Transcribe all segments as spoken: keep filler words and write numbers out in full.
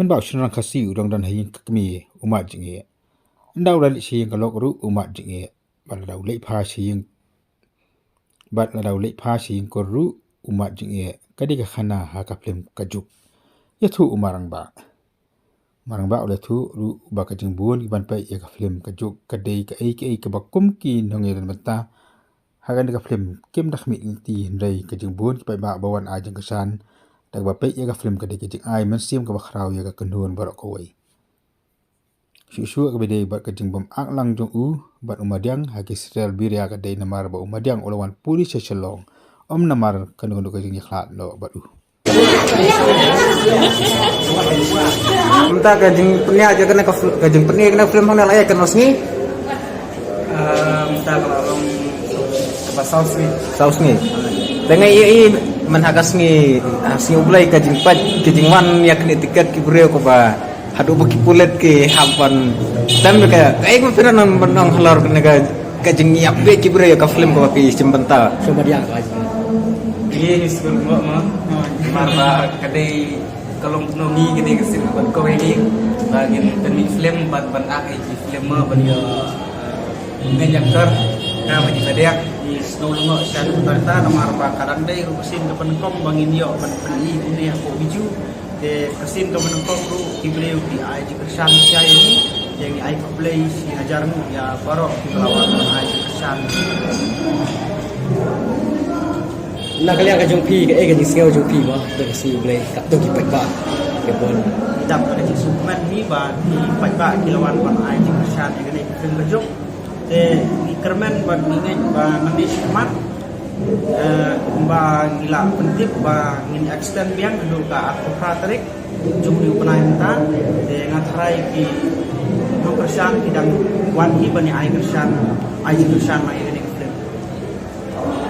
Ba u shynrang Khasi u dang don ha ïing ka kmie u mad jingeh. Ynda u la leit sha ïing ka lok ruh u mad jingeh. Bad lada u leit pha sha ïing bad lada u leit pha sha ïing kor ruh u mad jingeh. Ka dei ka khana ha ka film Ka Juk. Ïathuh u Marangbah. Marangbah u la ïathuh ruh ba ka jingbun ki ban peit ïa ka film Ka Juk ka dei kaei kaei kaba kum ki nongïalam bynta ha kane ka film kim da khmih lynti, hynrei ka jingbun ki paidbah ba wan ai jingkyrshan da kaba peit ïa ka film ka dei ka jingai mynsiem kaba khraw ïa ka kynhun baroh kawei. Shuh shuh kaba dei bad ka jingbym act lang jong u bad u Madiang ha ki serial Biria ka dei namar ba u Madiang u la wan pule sha Shillong, ym namar kano kano ka jingïakhlad noh bad u. Mynta ka jingpynïaid ïa kane ka fil-, ka jingpynïaid ïa kane ka film hangne la ïa kano sngi? Ah, mynta ka la long kaba saw sngi. Saw sngi. Te nga ïohi man ha ka sngi, ha sngi U Blei ka jingpait, ka jingwan ïa kane tiket ki briew kaba haduh ba ki pulit ki hap ban tem ka, eh, ka pynban nang ban nang halor kane ka, ka jingïap beit ki briew ïa ka film kaba phi shim bynta. Shu ba diang ka. Ye, ni skur mo mo. Mar ba ka dei ka long kano ngi ka dei ka sien ban ko ngi ba ngin pynmih film ban ban ak ki film mo ban ïa ngin ïa kar ka ba ji ka diak ni snow lungo shan bynta namar ba ka dang dei ruh ka sien ka pynkom ba ngin ïoh ban pynmih une ko biju. Te ka sien ka mynta ruh ki briew ki ai jingkyrshan ïa ngi, te ngi ai khublei shi hajar nguh ïa baroh ki ba la wan ai jingkyrshan. Na ka liang ka jong phi, kaei ka jingsngew jong phi mo, da ka sngi U Blei, katto ki paidbah ki bun. Dap ka jingsngewkmen hi ba ki paidbah ki la wan ban ai jingkyrshan ïa kane ka film Ka Juk. Te ngi kyrmen bad ngi ngeit ba nangne shakhmat, eh, kumba ngi la pyntip ba ngin extend biang haduh ka arphew phra tarik jong une u bnai mynta. Te nga tharai ki nongkyrshan ki dang wan hi ban ïa ai kyrshan, ai jingkyrshan ma ïa kane ka film.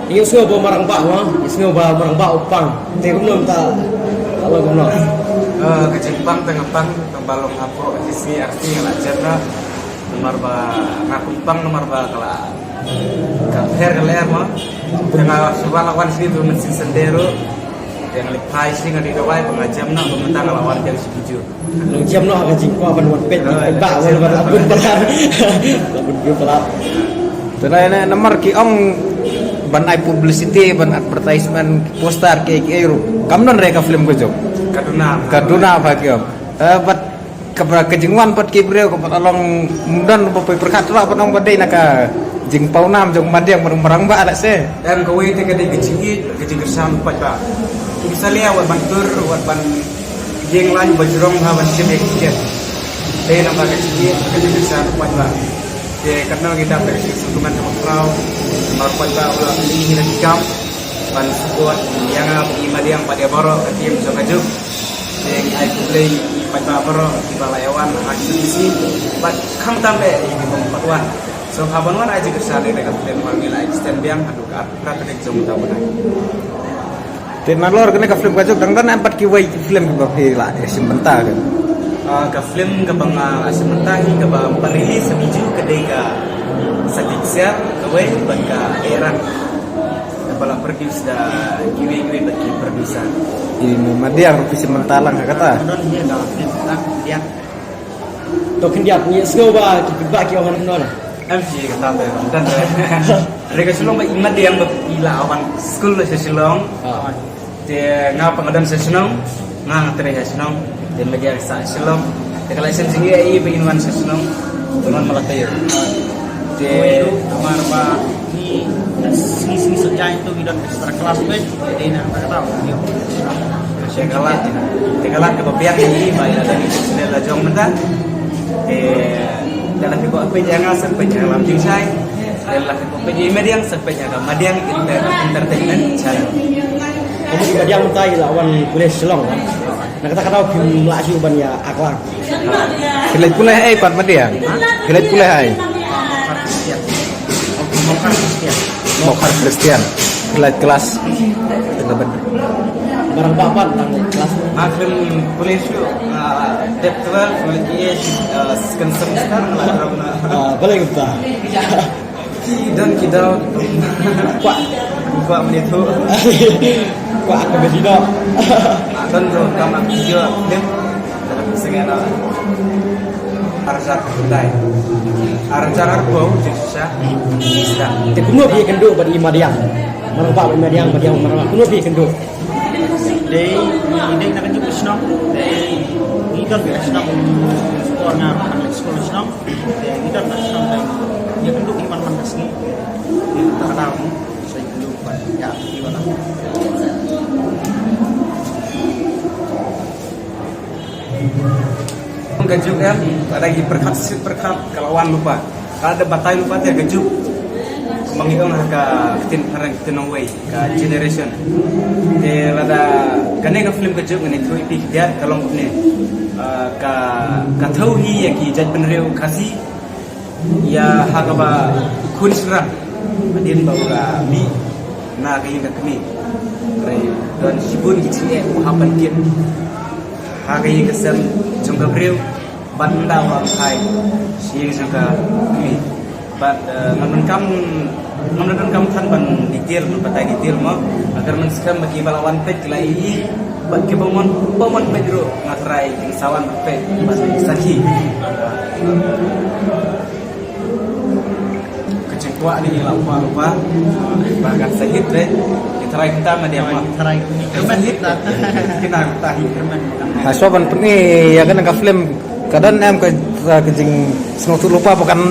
Ïa sngew ba Marangbah mo, ïa sngew ba Marangbah u pang. Te kumno mynta, ka long kumno? Eh, ka jingpang te nga pang, tang ba long hapoh ki sngi arti nga la jem na. Namar ba nga kum pang namar ba ka la ka pher ka lyer mo. Te nga shuwa la wan sini tu mynsiem sendiri. Te nga leit phai sini nga dei dawai ba nga jem na ba mynta nga la wan biang sini jur. Nang jem noh ha ka jingkwah ban wan peit, ah, ba wan ban la bun palat. La bun bun palat. Te na, na, namar ki ong ban ai publicity, ban advertisement, poster, kiei kiei ruh kam don re ka film Ka Juk. Ka duna. Ka duna ba ki ong. Eh, bad kaba ka jingwan pat ki briew kaba la long, ym don ba poi pyrkhat lah ban ong ba dei na ka jingpawnam jong Madiang Marangbah lah se. Em, kawei te ka dei ka jingïeit, ka jingkyrshan pat ba. Ki salia wat ban tur, wat ban ïeng lain ba jrong ha ban shim ïa ki tiket. Dei namar ka jingïeit, ka jingkyrshan pat ba. Te katno ngi dap da ka jingsngewkmen kaba khraw, namar pat ba u la pynlong ïa ki kam ban support ïa nga bad i Madiang bad ïa baroh ka team jong Ka Juk. Te ngi ai khublei ïa ki paidbah baroh kiba la ïa wan ha ka shisien bad khamtam eh ïa ki bym pat wan. So haba wan ai jingkyrshan ïa ka film ba ngi la extend biang haduh ka arphew phra tarik jong u bnai. Te nalor kane ka film Ka Juk dang don em pat kiwei ki film kiba phi la ïa shim bynta ka? Ah, ka film kaba nga la shim bynta hi kaba ym pat release ha Biju ka dei ka Satik Siar kawei bad ka Erang. Kaba la produce da kiwei kiwei bad ki producer. I Madiang ruh phi shim bynta lang ha kata. Don hi ka film Khyndiat. To Khyndiat ngi sngew ba ki paidbah ki ong hangno na. Em shi kata te don te. Re ka Shillong ba i Madiang ba i la wan skul sha Shillong. Ah. Te nga pat nga don sha Shillong, nga nga trei sha Shillong. Te Madiang sha Shillong. Te ka la shen jingeh i ba in wan sha Shillong. Te wan ma la tayo. Te namar ba ngi sngi sngi sot jaiñ to ngi don extra class peit. Te na kata ka daw. Te ka la, te ka la kaba biang i ba i la don i sne la jong mynta. Te da la phi ko peit ïa nga sa peit ïa nga lam jingshai. Te la phi ko peit ïa i Madiang sa peit ïa ka Madiang Enter-, Entertainment Channel. Ka mut i Madiang mynta i la wan pule Shillong. Na kata ka daw phim lah shuh ban ïa ak lang. Phi leit pule ha ei pat Madiang? Phi leit pule ha ei? Mawkhar Khristan. Mawkhar Khristan. Phi leit klas? Tengah bed. Barang papat tang klas. Nga khlem pule shuh, ah, dep twelve, nga leit ïa, ah, second semester, nga la drop na. Ah, balei kumta? Ki don ki daw. Kwah. Kwah mynta tu. Kwah ka bedi dok. Ah, don tu kam am video, dep. Sngewna arjar dai. Arjar arphew jingshah. Te kumno phi kynduh bad i Madiang? Marwah bad Madiang, Madiang marwah. Kumno phi kynduh? Dei, dei na ka juk shnong, dei, ngi don ka shnong, por nga kan lek skul shnong, dei, ngi don ka shnong, dei, ngi kynduh ngi man man ka sngi, ngi tak dau, sa ngi kynduh, ban, ya, ngi wan. Ka juk em, lada ngi pyrkhat shisha pyrkhat ka la wan lypa. Ka la dep batai lypa te ka juk. Kumba ngi ong ha ka ktien phareng ktien nongwei ka generation. Te lada kane ka film ka juk ngan ïathuh ïa phi khyndiat ka long kumne. Ah, ka, ka thew hi ïa ki jaitbynriew Khasi. Ïa ha kaba u khun shynrang hadien ba u la mih na ka ïing ka kmie. Hynrei don shibun ki jingeh u hap ban kit ha ka ïing ka sem jong ka briew bad ynda u la phai sha ïing jong ka kmie. Bad, eh, ngam donkam, ngam donkam than ban detail, ban batai detail mo. Agar men skhem ba kiba la wan peit ki la ïohi bad kiba mon, ba mon peit ruh nga tharai kin sa wan peit ban sakhi. Ka jingkwah ni la kwah lypa. Ba kan sahit de. Ki tharai kita ma dia ma. Tharai ni kyrmen hit na. Kina ta hi kyrmen. Ha, shuwa ban pyni ïa kane ka film ka don em ka, ka jingsngewthuh lypa ba kan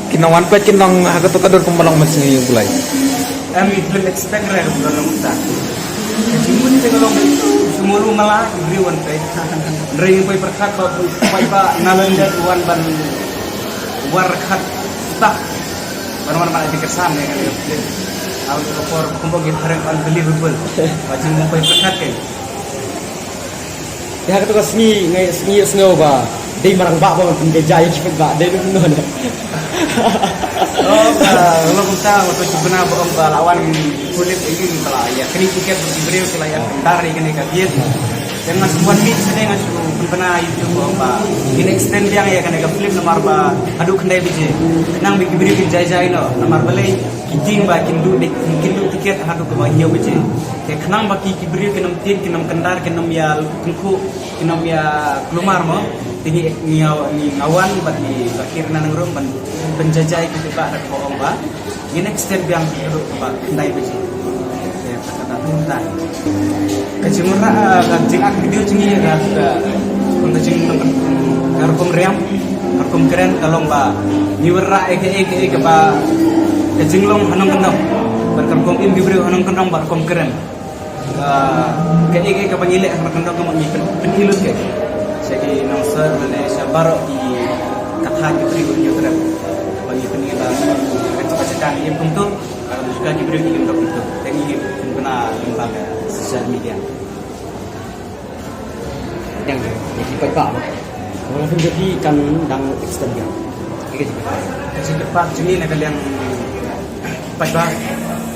ki nongwan peit kin long ha kato ka dur kumba long mynsngi ïa U Blei. Em, i film expect re kumba long ta. Ka jingmut te ka long sumulu mala briew wan peit. Hynrei ngi poi pyrkhat ba, ba, ba na London wan ban War khat tak. Ban wan ban ai kyrshan ne kan. Au tu por kumba ki thareng unbelievable. Ba jingmut poi pyrkhat kai. Ïa kato ka sngi ngi sngi ïohsngew ba dei marang ba ba pynjah ïa ki paidbah dei noh ne. Oh, ka long kumta, wat to shu kena ba ong ba la wan pulip ïa ki ba la ïa kani tiket ba ki briew ki la ïa kyntar ïa kane ka biet. Te nga shu wan mih sini nga shu pynbna YouTube ba ong ba ngin extend biang ïa kane ka film namar ba haduh khyndai baje. Khnang ba ki briew kin jai jai noh namar balei ki tieng ba kin duh dei, kin duh tiket haduh kaba hynñiew baje. Te khnang ba ki, ki briew kin ym tieng, kin ym kyndar, kin ym ïa tyngkhuh, kin ym ïa kulmar mo. Te ngi, ngi, ngi nga wan bad ngi Bah Kirna Nongrum ban pynjajai ki paidbah da kaba ong ba ngin extend biang haduh kaba khyndai baje. Te kata kata. Ka jingwanrah, ka jingak video jong ngi ka, ka, ka jing, ka rukom riam, ka rukom kren ka long ba ngi wanrah ïa kaei kaei kaba ka jinglong ha nongkyndong. Bad ka rukom im ki briew ha nongkyndong bad rukom kren. Ka, kaei kaei kaba ngi leh ha nongkyndong ka mut ngi pyn, pyni lut ka sha ki nongshor lane sha baroh ki katha ki briew Hynñiewtrep. Ba ngi pyni ba ka jaka jaka ngi im kumto, ka jaka ki briew ngi im kumto. Te ngi pynkynmaw lyngba ka social media. Dang, ïa ki paidbah. Ka film jong phi kan dang extend biang. Ïa ki paidbah. Ka jingkyrpad jong ngi na ka liang paidbah.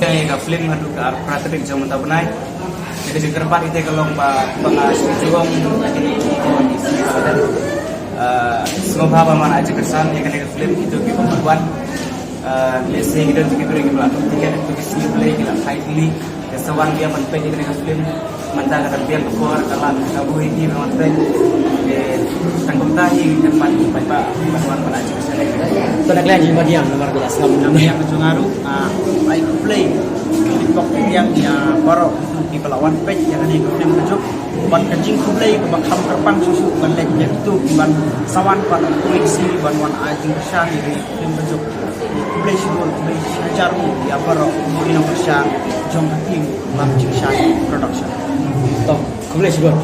Ïa ka film haduh ka arphew phra tarik jong mynta u bnai. Ïa ka jingkyrpad ite ka long ba, ba nga shu ju ong ïa kine ki khun ki sngi ba la dep. Eh, sngewbha ba man ai jingkyrshan ïa kane ka film kito kiba wan. Eh, lehse ki don ki briew kiba la duh tiket, kito ki sngi Blei ki la phai tylli. Te sa wan biang ban peit ïa kane ka film. Mynta ka dang biang ka por, ka la ka buh ïa ki ban wan peit. Te tang kumta hi kan pan ki paidbah ban wan ban ai jingkyrshan. To da khlem ïa Madiang namar ka la sngap. Namar ïa ka jong nga ruh, ah, ai khublei. Ki pok ïa baroh kiba la wan peit ïa kane ka film ka jong. Bad ka jingkhublei kaba kham kyrpang shuh shuh ban leit ïa kito kiban sa wan pat ha kawei ka sngi ban wan ai jingkyrshan ïa ka film ka jong. Khublei shibun, khublei shihajar nguh ïa baroh ki nongkyrshan jong ka team Lam Jingshai Production. To, khublei shibun.